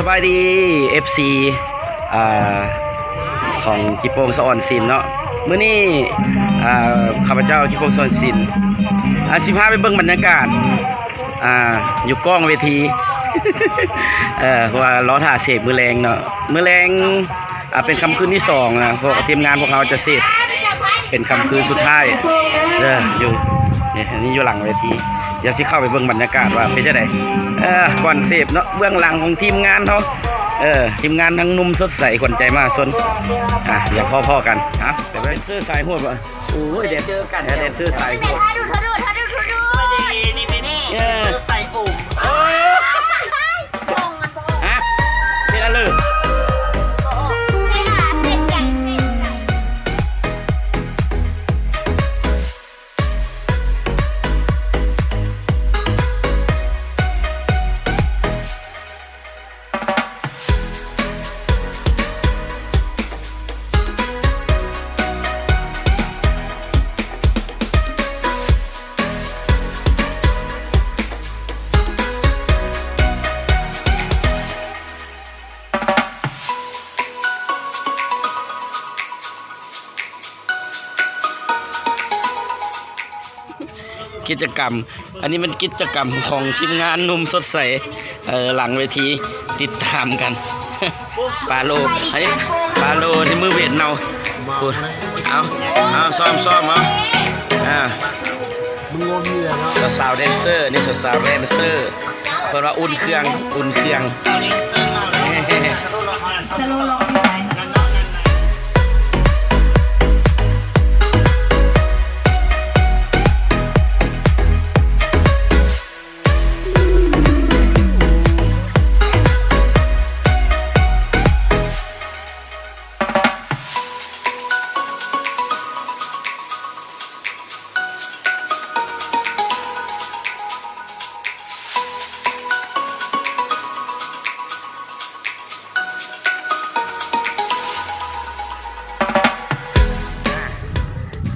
ສະບາຍດີ ເອັຟຊີ ອ່າ ຂອງຈິໂປ່ງສະອອນສິນເນາະ. ມື້ນີ້ ອ່າ ຂ້າພະເຈົ້າຈິໂປ່ງສະອອນສິນ ອ່າ ຊິພາໄປເບິ່ງບັນຍາກາດ ອ່າ ຢູ່ກ້ອງເວທີ ເອີ ເພາະວ່າລໍຖ້າເສບມື້ແລງເນາະ. ມື້ແລງ ອ່າ ເປັນຄ່ຳຄືນທີສອງນະ ພວກທີມງານພວກເຮົາຈະເສບເປັນຄ່ຳຄືນສຸດທ້າຍເດີ ຢູ່ ນີ້ ນີ້ຢູ່ຫຼັງເວທີ. ດຽວຊິເຂົ້າໄປເບິ່ງບັນຍາກາດວ່າເປັນຈັ່ງໃດ ເອີ ກ່ອນເສບເນາະ ເບື້ອງຫຼັງຂອງທີມງານເຮົາ ເອີ ທີມງານທັງໜຸ່ມສົດໃສ ຂວັນໃຈມະຫາຊົນ. ອ່າ ດຽວພໍ້ໆກັນ ເອົາ ແດນເຊີສາຍໂຫດບໍ່? ໂອ້ຍ ແດນ ແດນເຊີສາຍໂຫດ ເອີ ສາຍໂຫດ ຮະ ເຮັດອະເລີ. ກິດຈະກຳ ອັນນີ້ແມ່ນກິດຈະກຳຂອງທີມງານໜຸ່ມສົດໃສ ເອີ ຫຼັງເວທີ ຕິດຕາມກັນ. ປາໂລ ອັນນີ້ປາໂລ ທີ່ມືເວັດເອົາ ພຸ້ນ ເອົາ ເອົາ ຊ້ອມ ຊ້ອມ ເອົາ ອ່າ ສາວໆແດນເຊີ ນີ້ສາວໆແດນເຊີ. ເພິ່ນວ່າອຸ່ນເຄື່ອງ ອຸ່ນເຄື່ອງ. ສະໂລລັອກຢູ່ໃສ?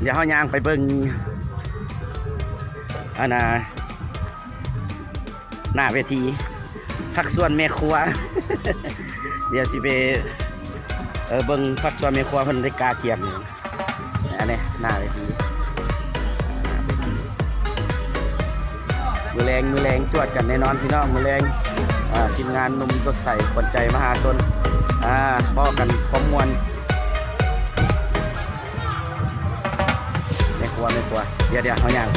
ດຽວເຮົາຍ່າງໄປເບິ່ງ ອັນນ່າ ໜ້າເວທີ ພາກສ່ວນແມ່ຄົວ. ດຽວຊິໄປ ເອີ ເບິ່ງພາກສ່ວນແມ່ຄົວເພິ່ນໄດ້ກະກຽມຫຍັງ. ອັນນີ້ໜ້າເວທີ ມື້ແລງ ມື້ແລງຈວດກັນແນ່ນອນພີ່ນ້ອງ ມື້ແລງ ອ່າ ທີມງານໜຸ່ມສົດໃສ ຂວັນໃຈມະຫາຊົນ ອ່າ ເວົ້າກັນຄວາມມ່ວນ. ແມ່ຄົວ ແມ່ຄົວ ດຽວໆ ເຮົາຍ່າງ.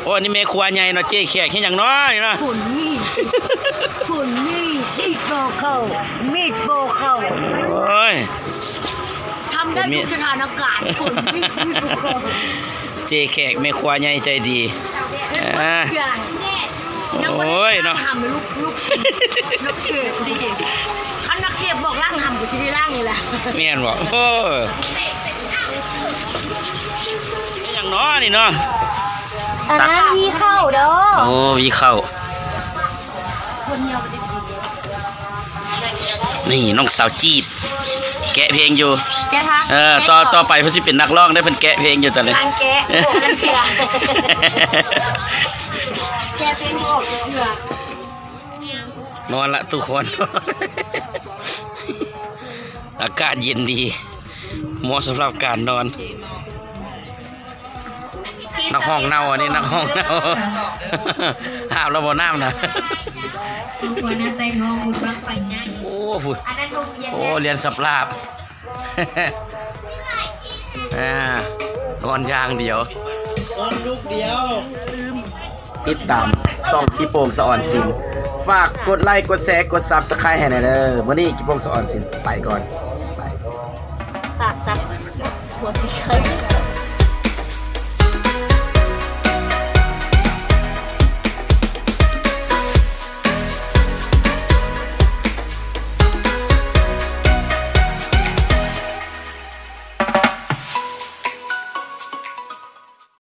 ໂອ້ ອັນນີ້ແມ່ຄົວໃຫຍ່ເນາະ ເຈ້ແຂກເຮັດຫຍັງເນາະນີ້ເນາະ. ຝົນມີດ ຝົນມີດ ມີດບໍ່ເຂົ້າ ມີດບໍ່ເຂົ້າ. ໂອ້ຍ ທຳໄດ້ທຸກສະຖານະການ ຝົນມີດ ມີດບໍ່ເຂົ້າ. ເຈ້ແຂກແມ່ຄົວໃຫຍ່ໃຈດີ ອ່າ ໂອ້ຍເນາະ ຫຳລູກ ລູກ ລູກເຂດ ຄັນນັກເຂດບອກລ້າງຫຳ ກໍຊິໄດ້ລ້າງນີ້ແຫຼະ ແມ່ນບໍ່? ໂອ້ຍ ຫຍັງເນາະນີ້ເນາະ ອັນນັ້ນວີເຂົ້າເດີ. ໂອ້ ວີເຂົ້າ ນີ້ນ້ອງສາວຈີດ ແກະເພງຢູ່ ແກະທາງ ເອີ ຕໍ່ ຕໍ່ໄປເພິ່ນຊິເປັນນັກຮ້ອງໄດ້ ເພິ່ນແກະເພງຢູ່ຕອນນີ້ ການແກະ ໂອ້ ການແກະ ແກະເພງບໍ່ອອກຈັກເທື່ອ. ນອນລະທຸກຄົນ ອາກາດເຢັນດີ ເໝາະສຳລັບການນອນ. ນັກຮ້ອງເນົ່າ ອັນນີ້ນັກຮ້ອງເນົ່າ ອາບແລ້ວບໍ່ນ້ຳນະ? ໂອ້ ພຸ້ນ ໂອ້ ລຽນສັບລາບ ອ່າ ນອນຢ່າງດຽວ ນອນລູກດຽວ. ຕິດຕາມຊ່ອງຈິໂປ່ງສະອອນສິນ ຝາກກົດໄລ ກົດແຊ ກົດຊັບສະໄຄຣບ໌ໃຫ້ແດ່ເດີ. ມື້ນີ້ຈິໂປ່ງສະອອນສິນໄປກ່ອນ ໄປ ຝາກຊັບຫົວສີໄຄ